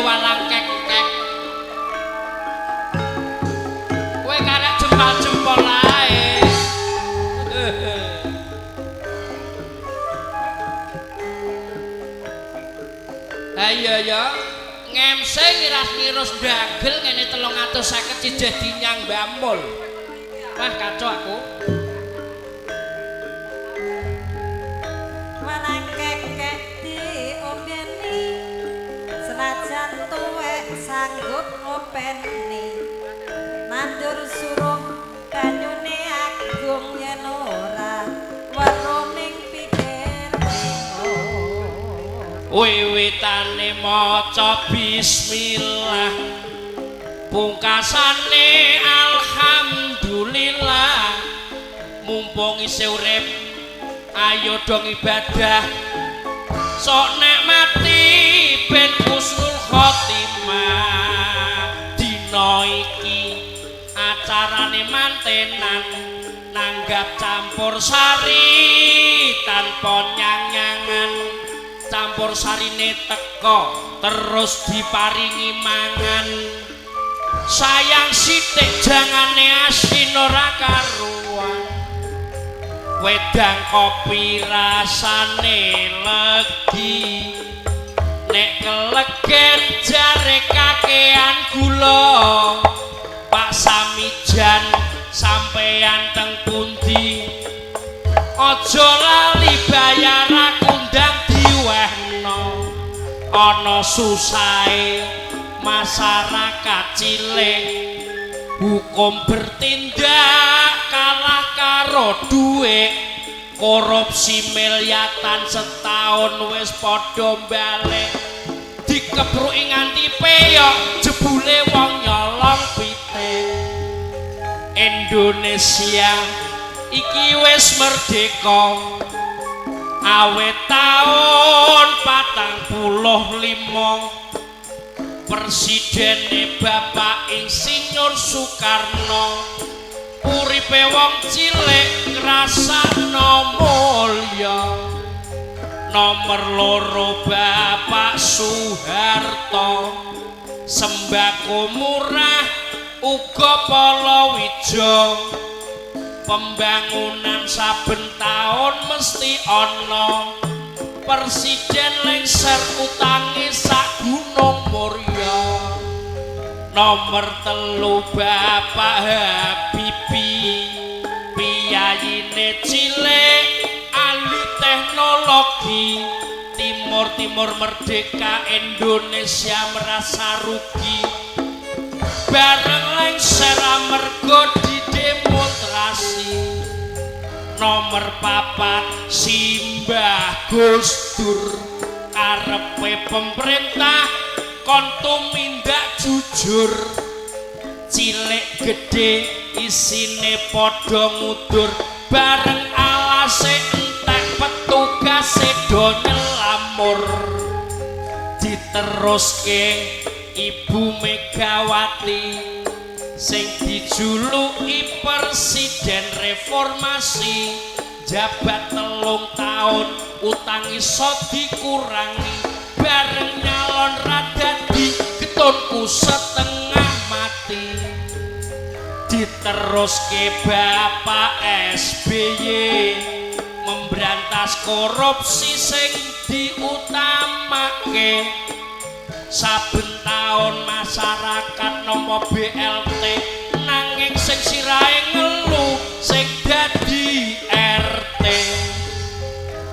walang kek-kek. Kowe karek jempal-jempol ae. Ayo ya, ngemse ngiras-ngirus dagel ngene 350 ijeh dinyang Mbamul. Wah kacau aku. Walang kekek diombeni, senajan tuwek sanggup ngopeni. Nandur suruh banyune agung yen ora weruh ning pikir bingung. Wiwitane maca bismillah, pungkasane alhamdulillah. Mumpung isih urip ayo dong ibadah, sok nek mati ben husnul khotimah. Dina iki acarane mantenan, nanggap campur sari tanpa nyang-nyangan. Campur sarine teko terus diparingi mangan. Sayang sithik jangane asin ora karuan. Wedang kopi rasane legi, nek kelegen jare kakean gula. Pak Samijan sampeyan teng pundi? Aja lali bayar aku ndang diwehno. Ana susahe masyarakat cilik, hukum bertindak kalah karo dhuwit. Korupsi miliaran setahun wis padha balik, dikepruki nganti peyok jebule wong nyolong pitik. Indonesia iki wis merdeka awit taun 45, presidene Bapak Insinyur Soekarno. Uripe wong cilik ngrasakno mulya. Nomor 2 Bapak Soeharto, sembako murah uga palawija. Pembangunan saben taun mesti ana. Presiden lengser utange sak Gunung Muria. Nomor 3 Bapak Habibie, piyayine cilik ahli teknologi. Timur-timur merdeka Indonesia merasa rugi, bareng lengser amerga didemonstrasi. Nomor 4 Simbah Gus Dur, karepe pemerintah kon tumindak jujur. Cilik gedhe isine padha ngudur, bareng alase entek petugase do nyelamur. Diteruske Ibu Megawati sing dijuluki presiden reformasi, jabat 3 tahun utang iso dikurangi, bareng nyalon ra dadi getonku setengah mati. Diteruske Bapak SBY memberantas korupsi sing diutamake. Saben taun masyarakat nampa BLT, nanging sing sirahe ngelu sing dadi RT.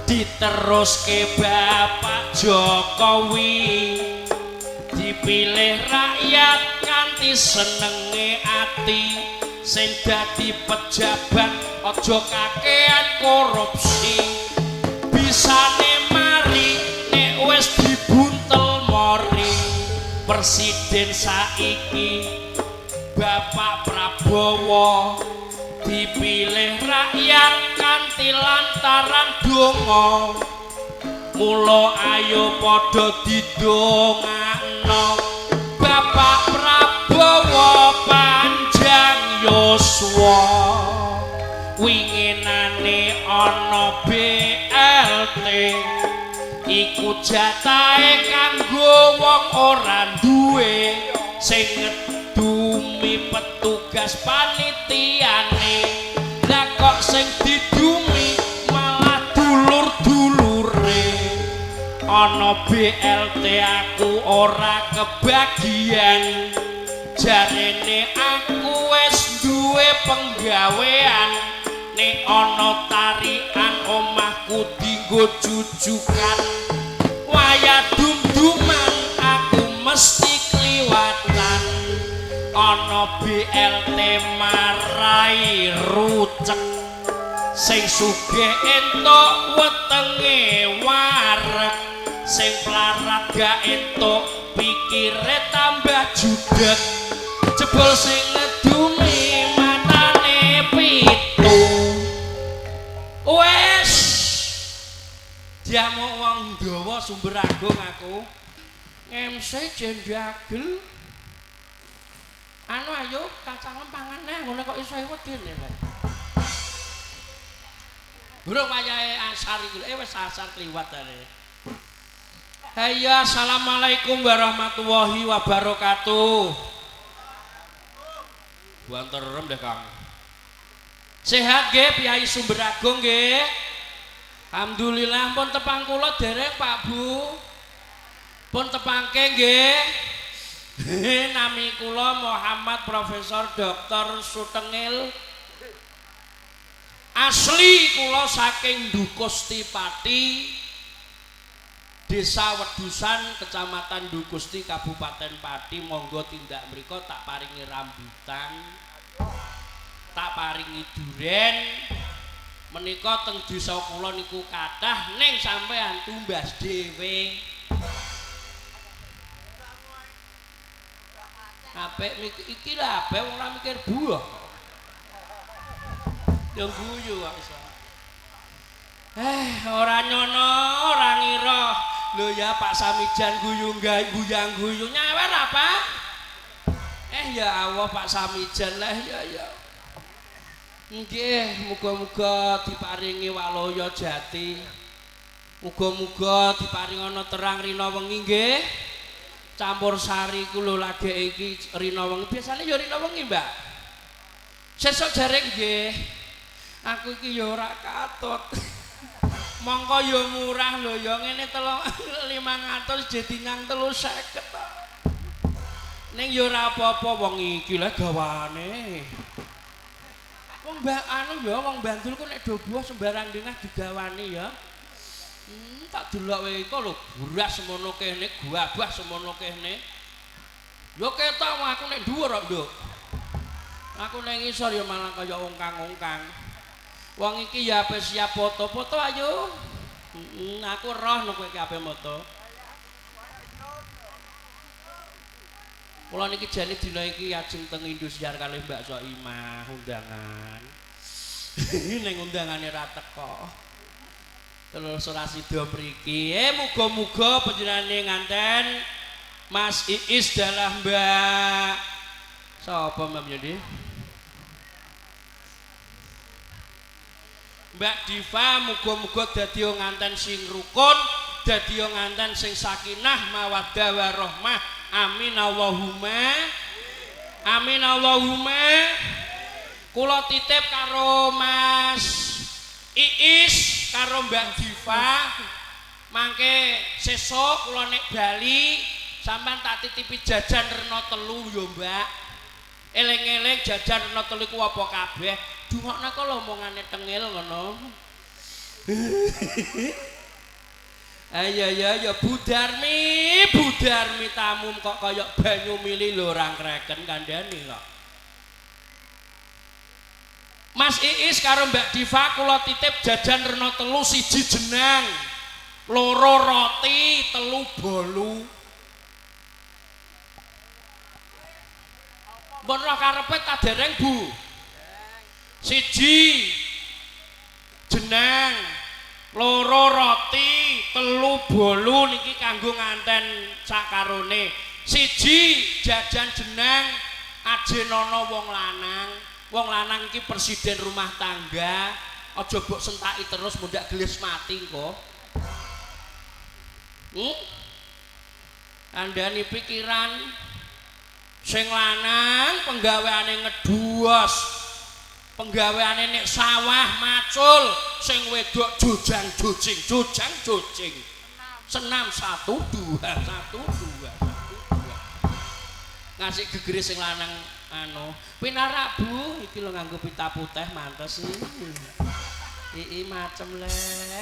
Diteruske Bapak Jokowi, dipilih rakyat kanthi senenge ati, sing dadi pejabat aja kakean korupsi. Bisane mari nek wis dibuntel mori. Presiden saiki Bapak Prabowo dipilih rakyat kanthi lantaran donga. Mula ayo padha didongakno Bapak Prabowo panjang yuswa. Winginane ana BLT Iku jatahe kanggo wong ora duwe, sing ngedumi petugas panitiane. Lah kok sing didumi malah dulur-dulure. Ana BLT aku ora kebagian, jarene aku wis duwe penggawean. Nek ana tarikan omahku dinggo jujukan, wayah dum-duman aku mesti kliwatan. Ana BLT marai rucek, sing sugih entuk wetenge wareg, sing pelarat gak entuk pikire tambah judeg. Jebul sing ngedumi matane pitu. Wes jamu wong Dawa Sumber Agung aku MC jendagel. Anu ayo kacang pangan neh ngono kok iso wedine lho. Burung wayahe asar iki wis asar kliwat are. Hayya assalamualaikum warahmatullahi wabarakatuh. Buanterem deh Kang. Sehat nggih Kyai Sumber Agung nggih. Alhamdulillah pun tepang kula dereng Pak Bu. Pun tepangke nggih. Nami kula Muhammad Profesor Dr. Sutengil. Asli kula saking Dukusti Pati, Desa Wedusan, Kecamatan Dukusti, Kabupaten Pati. Monggo tindak mriku tak paringi rambutan, tak paringi duren. Menika teng desa kula niku kathah, ning sampean tumbas dhewe. Apik iki lho apik wong ora mikir buah. Yo guyu kok iso. Ora nyono, ora ngira. Lho ya Pak Samijan guyu guyang-guyu nyawer apa? Ya Allah Pak Samijan lah ya ya. Nggih, muga-muga diparingi walaya jati. Muga-muga diparingana terang rina wengi nggih. Campur sari ku lho lagek iki rina wengi. Biasane ya rina wengi, Mbak. Sesuk jare nggih. Aku iki ya ora katut. Mongko ya murah lho ya ngene 500 jadi nyang 350. Ning ya ora apa-apa wong iki lho gawane. Wong mbak anu ya wong Bantul ku nek do buah sembarang dengah digawani ya. Tak delok wae iko lho buras semono kene, gabah semono kene. Ya ketok aku nek dhuwur kok, Nduk. Aku nek ngisor ya malah kaya ongkang-ongkang. Wong iki ya ape siap foto-foto ayo. Aku roh nek kowe iki ape moto. Kula niki jane dina iki ajeng teng Indosiar kalih Mbak Soimah undangan. Ning undangane ra teko. Terus ora sida mriki. Muga-muga panjenengane nganten Mas Iis dalah Mbak. Sapa Mbak Yudi? Mbak Diva muga-muga dadi nganten sing rukun, dadi nganten sing sakinah mawaddah warahmah. Amin Allahumma. Amin Allahumma. Kula titip karo Mas Iis karo Mbak Diva mangke sesuk kula nek bali sampean tak titipi jajan rena telu ya Mbak. Eling-eling jajan rena telu iku apa kabeh. Dungokno kok lho omongane tengil ngono. Ayo ya ya Bu Darmi, Bu Darmi tamu kok kaya banyu mili lho ora ngreken kandhane kok. Mas Iis karo Mbak Diva kula titip jajan rena telu, siji jenang, loro roti, telu bolu. Mbon roh karepe ta dereng Bu? Siji jenang, loro roti, telu bolu niki kanggo nganten sakarone. Siji jajan jenang ajenono wong lanang. Wong lanang iki presiden rumah tangga, aja mbok sentaki terus mundak gelis mati engko. Kandhani pikiran sing lanang penggaweane ngeduos, penggaweane nek sawah macul, sing wedok jojang jojing jojang jojing. Senam 1 2 1 2 1 2. Ngasih gegere sing lanang anu pinarak Bu, iki lho nganggo pita putih mantes iki. Iki macem le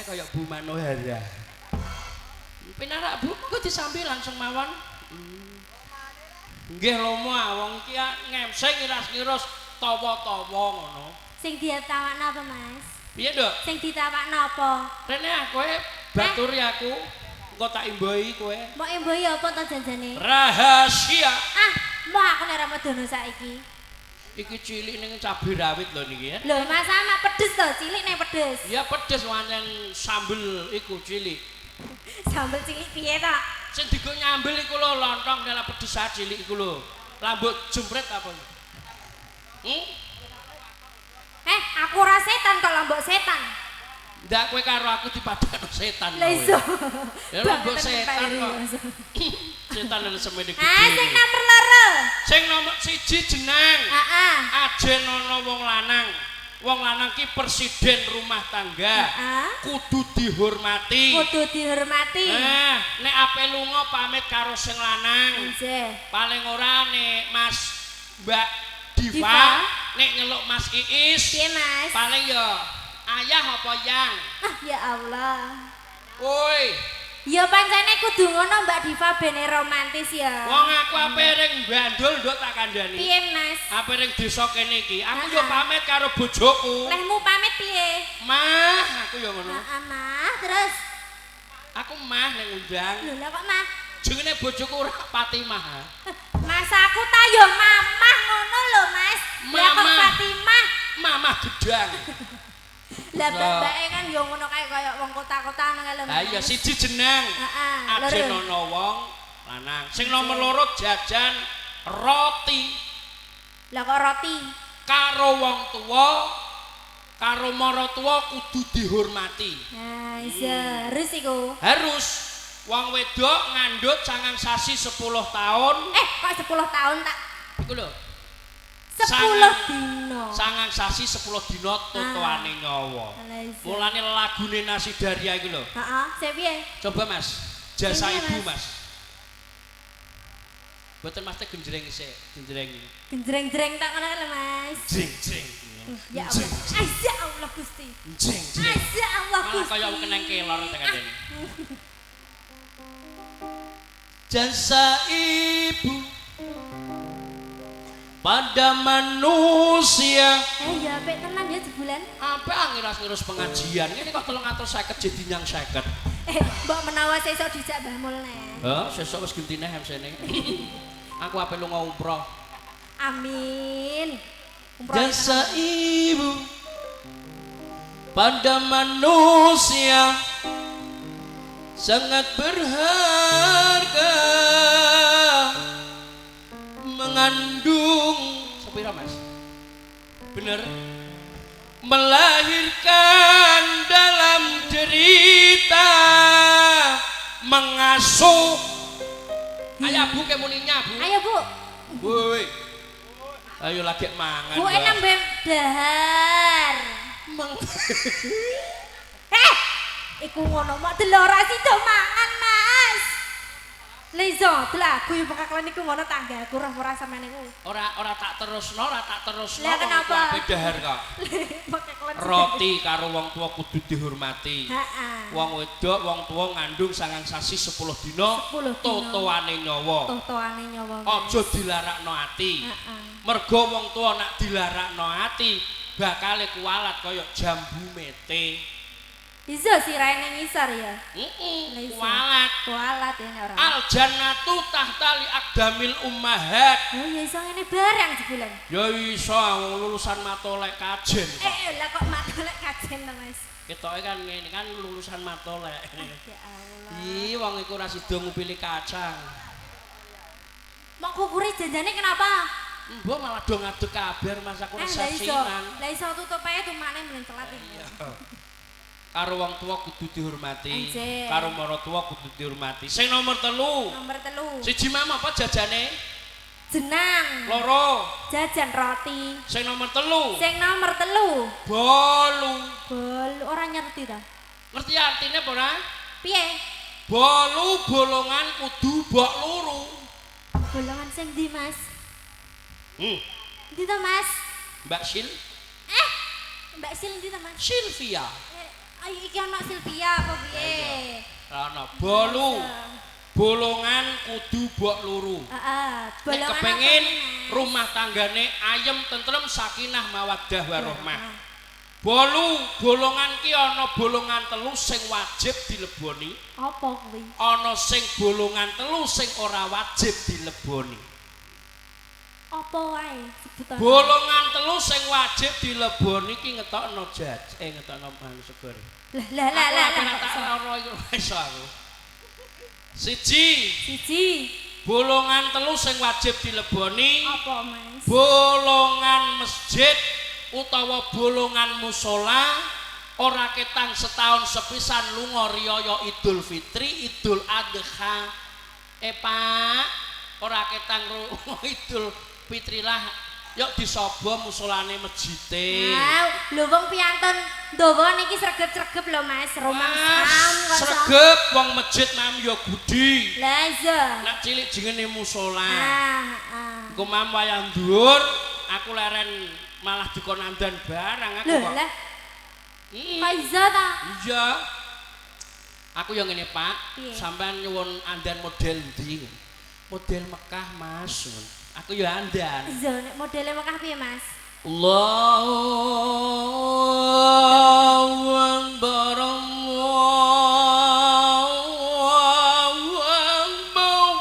kaya Bu Manohara. Pinarak Bu, monggo disambi langsung mawon. Nggih lomo wong iki ngemseng ngiras-ngirus tawa-tawa ngono. Sing ditawakno apa, Mas? Piye, Nduk? Sing ditawakno apa? Rene kowe baturi aku. Engko tak imbohi kowe. Mbok imbohi apa to janjane? Rahasia. Ah, moh aku nek ora medono saiki. Iki cilik ning cabe rawit lho niki ya. Lho, Mas sama pedes to, cilik ning pedes. Ya pedes wanen sambel iku cilik. Sambel cilik piye to? Sing digo nyambel iku lho lontong nek pedes cilik iku lho. Lambuk jempret apa? Aku ora setan kok lambuk setan. Ndak kowe karo aku dipadakno setan. Lah iso. Ya lambuk setan kok. Setan lho semene gedhe. Ah, sing nomor 2. Sing nomor 1 jeneng. Heeh. Ajen ana wong lanang. Wong lanang ki presiden rumah tangga. Kudu dihormati. Kudu dihormati. Nek ape lunga pamit karo sing lanang. Nggih. Paling ora nek Mas Mbak Diva nek nyeluk Mas Iis. Piye, Mas? Paling ya ayah apa yang? Ah, ya Allah. Woi. Ya pancene kudu ngono Mbak Diva bene romantis ya. Wong aku ape ring Bandul nduk tak kandhani. Piye, Mas? Ape ring desa kene iki. Aku yo pamit karo bojoku. Lehmu pamit piye? Mah, aku yo ngono. Heeh, Mah. Terus aku mah ning undang. Lho, lah kok mah? Jenenge bojoku ora Fatimah. Mas aku ta yo mamah ngono lho, Mas. Lah kok Fatimah? Mamah gedang. Lah mbake kan yo ngono kae kaya wong kota-kota ngono lho. Lah iya siji jeneng. Heeh. Ajen ana wong lanang. Sing nomor 2 jajan roti. Lah kok roti? Karo wong tuwa, karo maratuwa kudu dihormati. Nah, iya, harus iku. Harus. Wong wedok ngandhut 9 sasi 10 tahun. Kok 10 tahun tak? Iku lho. 10 dino. 9 sasi 10 dino totoane nyawa. Mulane lagune Nasi Daria iku lho. Heeh, sik piye? Coba Mas, jasa ibu Mas. Mboten Mas teh genjreng sik, genjreng. Genjreng-jreng tak ngono lho Mas. Jeng-jeng. Ya Allah. Ya Allah Gusti. Jeng-jeng. Ya Allah Gusti. Malah kaya keneng kelor tak kandhane. Jasa ibu pada manusia. Ya apik tenan ya jebulan. Apik ngiras-ngirus pengajian. Ngene kok 350 jadi nyang 50. Mbok menawa sesuk dijak Mbah Mul neh. Heh, sesuk wis gentine MC-ne. Aku ape lunga umroh. Amin. Umroh. Jasa ibu pada manusia sangat berharga, mengandung sepira Mas? Bener. Melahirkan dalam derita, mengasuh. Ayo Bu kemuninya Bu. Ayo Bu. Woi. Ayo lagi mangan. Bu enak dahar. Iku ngono mok delok ora sida mangan Mas. Lizo, delok aku yo pekaklan iku ngono tanggaku roh ora sampean niku. Ora tak terusno, ora tak terusno. Lah kenapa? Ape dahar kok. Roti karo wong tuwa kudu dihormati. Heeh. Wong wedok, wong tuwa ngandung 9 sasi 10 dina, totoane nyawa. Totoane nyawa. Aja dilarakno ati. Heeh. Mergo wong tuwa nak dilarakno ati, bakale kualat kaya jambu mete. Iso sirahe ning ngisor ya. Heeh. Kualat. Kualat ya nek ora. Al jannatu tahta li aqdamil ummahat. Oh ya iso ngene barang jebulan. Ya iso wong lulusan Matolek Kajen. Lah kok Matolek Kajen to Mas? Ketoke kan ngene kan lulusan Matolek. Ya Allah. Ih wong iku ora sida ngupili kacang. Mok kukure janjane kenapa? Mbok malah do ngadeg kabar Mas aku resepsinan. Lah iso tutup ae tumane mlenclat iki. Karo wong tua kudu dihormati, karo maratuwa kudu dihormati. Sing nomor 3. Nomor 3. Siji mam apa jajane? Jenang. 2. Jajan roti. Sing nomor 3. Sing nomor 3. Bolu. Bolu ora ngerti ta? Ngerti artine apa ora? Piye? Bolu bolongan kudu bok luru. Bolongan sing ndi, Mas? Ndi to, Mas? Mbak Sil. Mbak Sil ndi to, Mas? Silvia. Ayo iki ana Silvia apa piye? Ora ana. Bolu. Bolongan kudu bok luru. Heeh, bolongan. Nek kepengin rumah tanggane ayem tentrem sakinah mawaddah warahmah. Bolu bolongan ki ana bolongan 3 sing wajib dileboni. Apa kuwi? Ana sing bolongan 3 sing ora wajib dileboni. Apa wae sebutan? Bolongan 3 sing wajib dileboni ki ngetokno jaj, ngetokno manuk segara. Lah lah lah lah. Tak ora iku iso aku. Siji. Siji. Bolongan 3 sing wajib dileboni. Apa, Mas? Bolongan masjid utawa bolongan musola ora ketang setahun sepisan lunga riyaya Idul Fitri, Idul Adha. Pak, ora ketang lunga Idul Fitri lah yuk disobo musolane masjide. Nah, lho wong piantun dawa niki sregep-sregep lho Mas, romangsam kok. Sregep wong masjid mam ya gudi. Lah iya. Nek cilik jengene musola. Heeh. Engko mam wayah dhuwur, aku leren malah dikon andan barang aku kok. Lho lah. Kok iso ta? Iya. Aku yang ngene Pak, sampean nyuwun andan model ndi? Model Mekah Mas. Aku ya andan. Iya, nek modele Mekah piye Mas? Allahu Akbar, Allahu Akbar.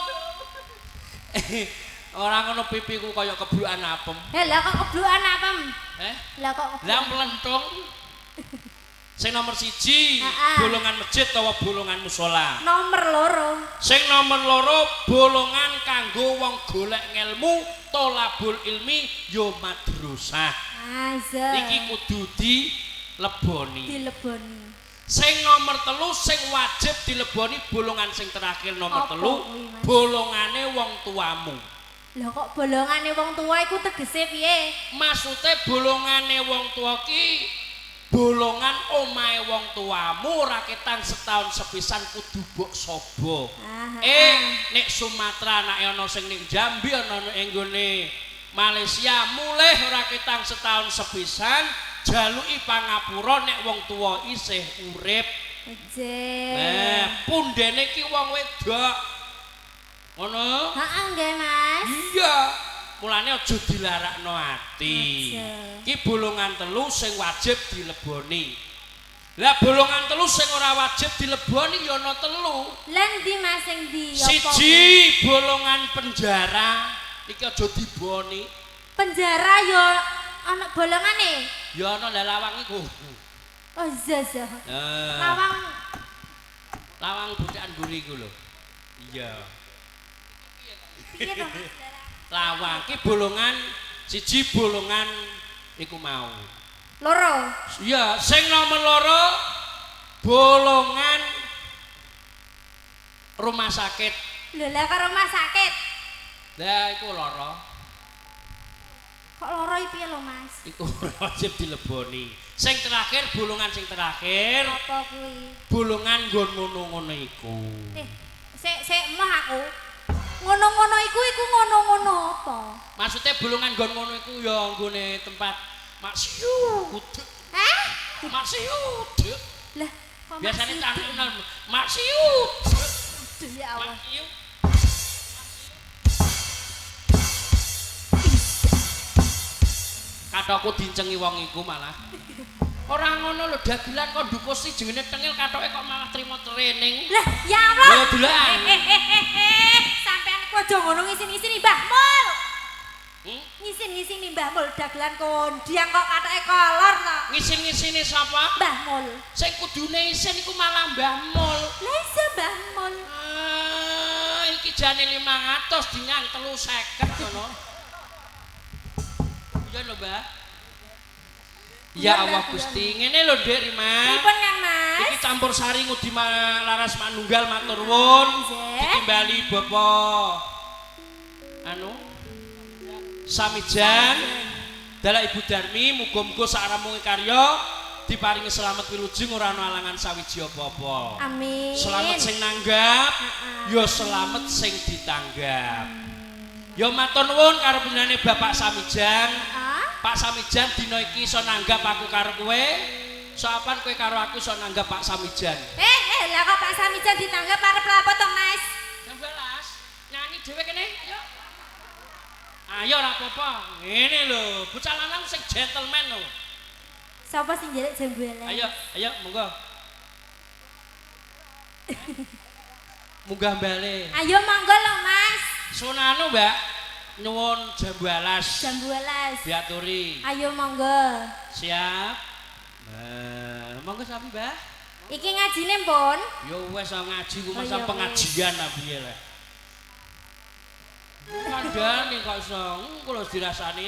Ora ngono pipiku kaya keblukan apem. Lah kok keblukan apem? Lah kok lah mlentung. Sing nomor 1 bolongan masjid utawa bolongan musola. Nomor 2. Sing nomor 2 bolongan kanggo wong golek ngelmu, tolabul ilmi yo madrasah. Iki kudu dileboni. Dileboni. Sing nomor 3 sing wajib dileboni bolongan sing terakhir nomor 3, bolongane wong tuamu. Lah kok bolongane wong tua iku tegese piye? Maksude bolongane wong tua ki bolongan omahe wong tuamu ora ketang setahun sepisan kudu mbok sobo. Nek Sumatera anake ana sing ning Jambi ana ning nggone Malaysia mulih ora ketang setahun sepisan jaluki pangapura nek wong tua isih urip. Nah, pundene ki wong wedok. Ngono? Heeh nggih, Mas. Iya. Mulane aja dilarakno ati. Ki bolongan 3 sing wajib dileboni. Lah bolongan 3 sing ora wajib dileboni ya ana 3. Lah ndi Mas sing ndi? Siji bolongan penjara iki aja diboni. Penjara ya ana bolongane? Ya ana lah lawang iku. Oh iya iya. Lawang lawang bucakan mburi iku lho. Iya. Piye to Mas? Lawang ki bolongan siji bolongan iku mau. 2. Iya, sing nomor 2 bolongan rumah sakit. Lho lah kok rumah sakit? Lah iku lara. Kok lara iki piye lho Mas? Iku wajib dileboni. Sing terakhir bolongan sing terakhir. Apa kuwi? Bolongan nggon ngono-ngono iku. Sik sik emoh aku. Ngono-ngono iku iku ngono-ngono apa? Maksudnya bolongan nggon ngono iku ya nggone tempat maksiut. Hah? Maksiut. Lah, kok biasane cangkem maksiut. Aduh ya Allah. Katokku dincengi wong iku malah. Ora ngono lho dagelan kok ndukusi jengene tengil katoke kok malah trimo training. Lah, ya Allah. Lho dolan. Sampean ku aja ngono ngisin-ngisini Mbah Mul. Ngisin-ngisini Mbah Mul dagelan kondiang kok katoke kolor to. Ngisin-ngisini sapa? Mbah Mul. Sing kudune isin iku malah Mbah Mul. Lah iya Mbah Mul. Ah, iki jane 500 dinyang 350 ngono. Iya lho, Mbah. Ya Allah Gusti, ngene lho Dik Rima. Pripun Kang Mas? Mas? Iki campur sari ngudi laras manunggal matur nuwun. Nggih. Ditimbali Bapak anu Samijan dalah Ibu Darmi, muga-muga sak ramunge karya diparingi selamat wilujeng, ora ana alangan sawiji apa-apa. Amin. Selamat sing nanggap, Heeh. ya selamat sing ditanggap. Ya matur nuwun karo panjenengane Bapak Samijan. Ah? Pak Samijan dina iki iso nanggap aku karo kowe. Soapan kowe karo aku iso nanggap Pak Samijan. Eh, eh, lah kok Pak Samijan ditanggap arep lapo to, Mas? Jam 12 nyanyi dhewe kene, ayo. Ayo ora apa-apa. Ngene lho, bocah lanang sing gentleman lho. Sapa sing njaluk jambu alas? Ayo, ayo monggo. Munggah bale. Ayo monggo lho, Mas. Sunanu, Mbak, nyuwun jambu alas. Jambu alas. Diaturi. Ayo monggo. Siap. Nah, monggo sami, Mbak. Iki ngajine pun. Ya wes ah, ngaji ku Oh, masa ya wes. Pengajian ah piye le. Kandhane kok iso kula dirasani.